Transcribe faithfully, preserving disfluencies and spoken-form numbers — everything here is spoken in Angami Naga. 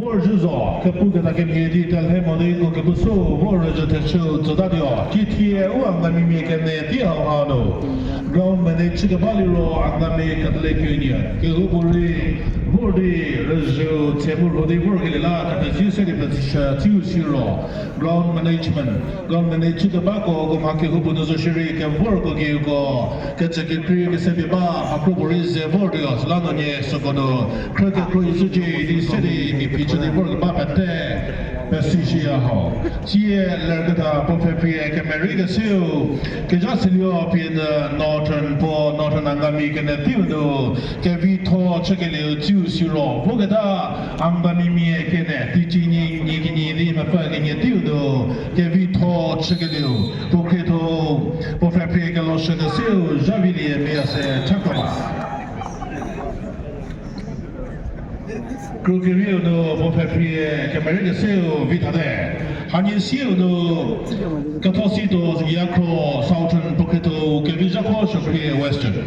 Vor zhü zo, kepu keta kemhie di telhe mo di ko kepu sü vor rüzhü thechü tsütatuo. Kithie u Angamimia kene tei hau ha nu. Ground manage chü keba liro Angami Catholic Union. Kehoupuorei vor di rüzhü tse mu rho di vor kelie la kepezhie se di pezhie tsiu siro. Ground management, ground manage chü kebako ko mha kehoupuo nu zo shierei kevorko kiuko. Kecü kekrei kese pie ba, mha kropuorei ze vor di o, süla no nie süko nu. Khrü kekrei sücie di se di mia phi chü di vor keba pete. Pesi shia ho. Tsie lerketa puo pfhephrie kemerei keseu. Kezha Silio pie Northern puo Northern Angami kene teiu nu. Kevitho chükelieu tsiu siro. Voketa Angamimia kene teicie nyi nyi kinyi di mepfü kenie teiu nu. Kevitho chükelieu. Puo khrietho, puo pfhephrie keloshü keseu, Zhavilie Miase Chakoma. Kru kerieu nu puo pfhephrie kemerei keseu vi thate. Hanie sieu nu ketho si tuo Yakhro Southern puo khrietho Kevizhakho Shükhrie Western.